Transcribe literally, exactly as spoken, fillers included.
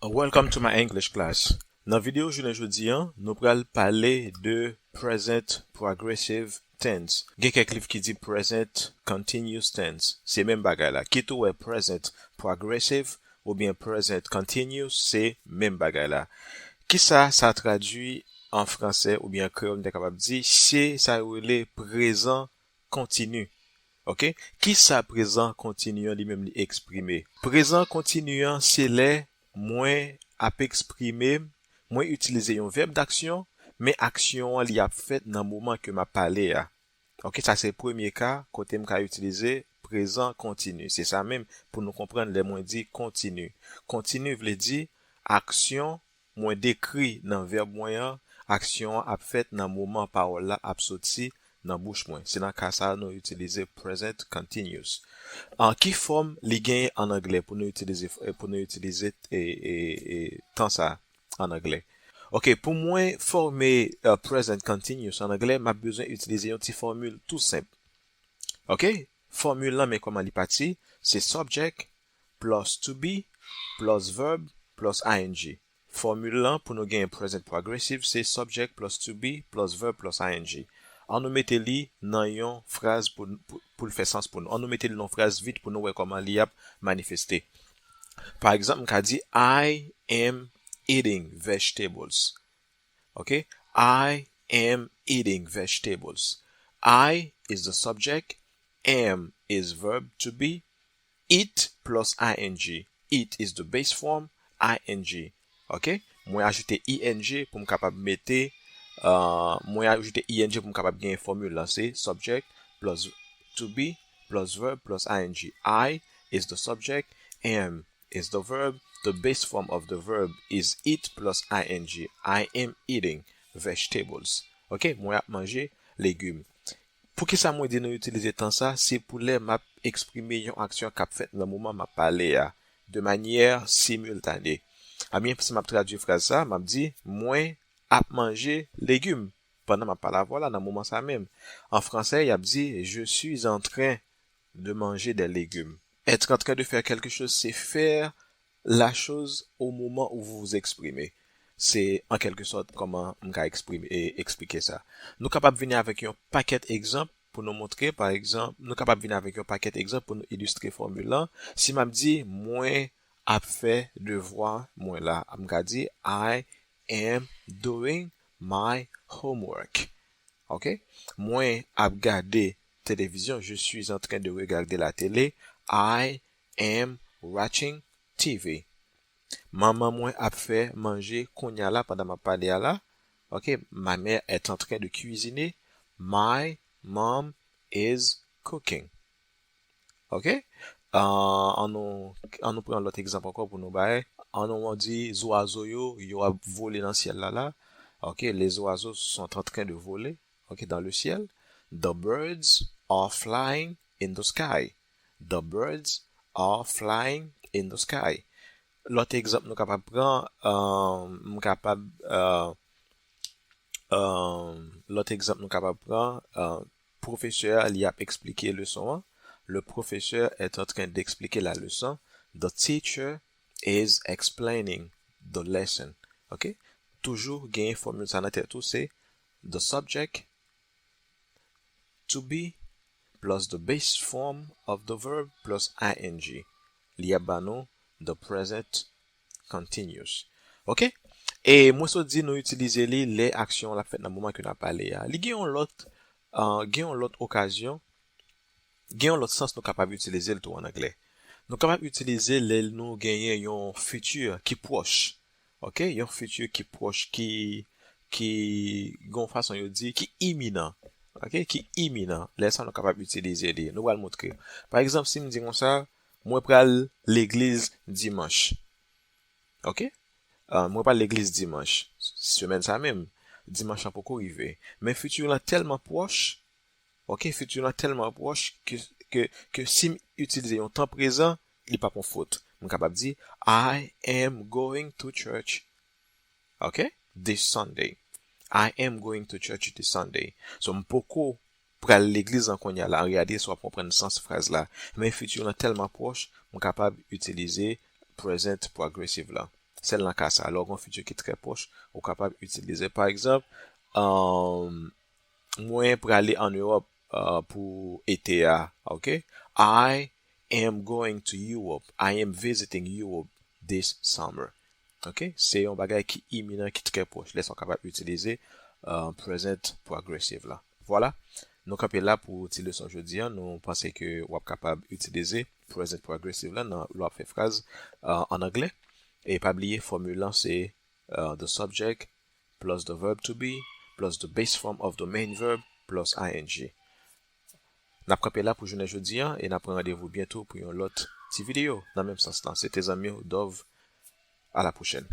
Welcome to my English class. Nan videyo jounen jodi an, nou pral pale de present progressive tense. Gen kèk liv ki di present continuous tense. Se menm bagay la. Kit ou wè present progressive oubyen present continuous, se menm bagay la. Kisa sa tradui an fransè oubyen an kreyòl, m te kapab di, se sa yo rele prezan kontini. Oke? Kisa prezan kontini an li menm li eksprime? Prezan kontini an se lè mwen ap eksprime m, mwen itilize yon vèb daksyon, men aksyon an li ap fèt nan moman ke m ap pale a. Oke, sa se premye ka kote m ka itilize prezan kontini. Se sa menm pou nou konprann lè mwen di kontini. Kontini vle di aksyon mwen dekri nan vèb mwen an, aksyon an ap fèt nan moman pawòl la ap soti nan bouch mwen. Se nan ka sa a nou itilize present continuous. An ki fòm li genyen an anglè pou nou itilize, pou nou itilize e, e, e, tan sa a an anglè? Oke, pou mwen fòme uh, present continuous an anglè, m ap bezwen itilize yon ti fòmil tou senp. Oke, fòmil lan, men kòman li pati, se subject plus to be plus verb plus ing. Fòmil lan pou nou gen present progressive se subject plus to be plus verb plus ing. An nou mete li nan yon fraz pou, pou, pou l fè sans pou nou. An nou mete li nan yon fraz vit pou nou wè kòman li ap manifeste. Pa egzanp, m ka di, I am eating vegetables. Ok? I am eating vegetables. I is the subject, am is verb to be, eat plus ing. Eat is the base form, ing. Ok? Mwen ajoute ing pou m kapab mete, uh, mwen ajoute ing pou m kapab gen fòmil lan. Se subject plus to be plus verb plus ing. I is the subject, am is the verb, the base form of the verb is eat plus ing. I am eating vegetables. Ok? Mwen ap manje legim. Poukisa mwen di nou itilize tan sa? Se pou lè m ap eksprime yon aksyon k ap fèt nan moman m ap pale a, de manyè similtane. Ebyen, si m ap tradui fraz sa, m ap di, mwen ap manje legim pandan m ap pale avè w la nan moman sa menm. An fransè, y ap di, je suis en train de manger des légumes. Être en train de faire quelque chose, c'est faire la chose au moment où vous vous exprimez. Se an kèlke sòt kòman m ka eksprime, e, eksplike sa. Nou kapab vini avèk yon pakèt egzanp pou nou montre, pa egzanp, nou kapab vini avèk yon pakèt egzanp pou nou ilistre fòmil lan. Si m ap di, mwen ap fè devwa mwen la, m ka di, I am doing my homework. Ok? Mwen ap gade televizyon. Je suis en train de regarder la télé. I am watching T V. Manman mwen ap fè manje kounye a la pandan m ap pale a la. Ok? Ma mère est en train de cuisiner. My mom is cooking. Ok? Ah, an nou, an nou pran lòt egzanp ankò pou nou bay. An nou di zwazo yo, yo ap vole nan syèl la la. Ok? Les oiseaux sont en train de voler. Ok? Dans le ciel. The birds are flying in the sky. The birds are flying in the sky. Lòt egzanp nou kapab pran, euh, m kapab, euh, euh, lòt egzanp nou kapab pran, euh, pwofesè a, li ap eksplike leson an. Le professeur est en train d'expliquer la leçon. The teacher is explaining the lesson. Ok? Toujou gen fòmil sa nan tèt ou, se the subject, to be, plus the base form of the verb plus ing. Li ap ba nou the present continuous. Ok? E mwen sot di nou itilize li lè aksyon l ap fèt nan moman ke n ap pale a. Li gen yon lòt, uh, gen yon lòt okazyon, gen yon lòt sans nou kapab itilize l tou an anglè. Nou kapab itilize l lè nou genyen yon fiti ki pwòch. Ok? Yon fiti ki pwòch, ki, ki, gon fason yo di, ki iminan. Ok? Ki iminan. Lè sa nou kapab itilize li. Nou pral montre. Pa egzanp, si m di konsa, mwen pral legliz dimanch. Ok? Ah, mwen pral legliz dimanch. Semèn sa menm. Dimanch lan poko rive. Men fiti lan tèlman pwòch. Ok? Fiti lan tèlman pwòch ke, ke, ke si m itilize yon tan prezan, li p ap yon fot. M kapab di, I am going to church. Ok? This Sunday. I am going to church this Sunday. So, m poko pral legliz lan kounye a la. An reyalite, si w ap konprann sans fraz la. Men fiti lan tèlman pwòch, m kapab itilize present progressive la. Sèl nan ka sa, lè w gen yon fitur ki trè pwòch, ou kapab itilize. Pa egzanp, um, mwen prale an Ewòp uh, pou ete a, ok? I am going to Europe. I am visiting Europe this summer. Ok? Se yon bagay ki iminan, ki trè pwòch. Lè sa w kapab itilize uh, present progressive la. Vwala. Nou kanpe la pou ti leson jodi a. Nou panse ke w ap kapab itilize present progressive la nan lè w ap fè fraz uh, an anglè. E pa bliye fòmil lan se uh, the subject plus the verb to be plus the base form of the main verb plus ing. N ap kanpe la pou jounen jodi a e n ap pran randevou byento pou yon lòt ti videyo nan menm sans lan. Se te zanmi w, Dove. A la pwochèn.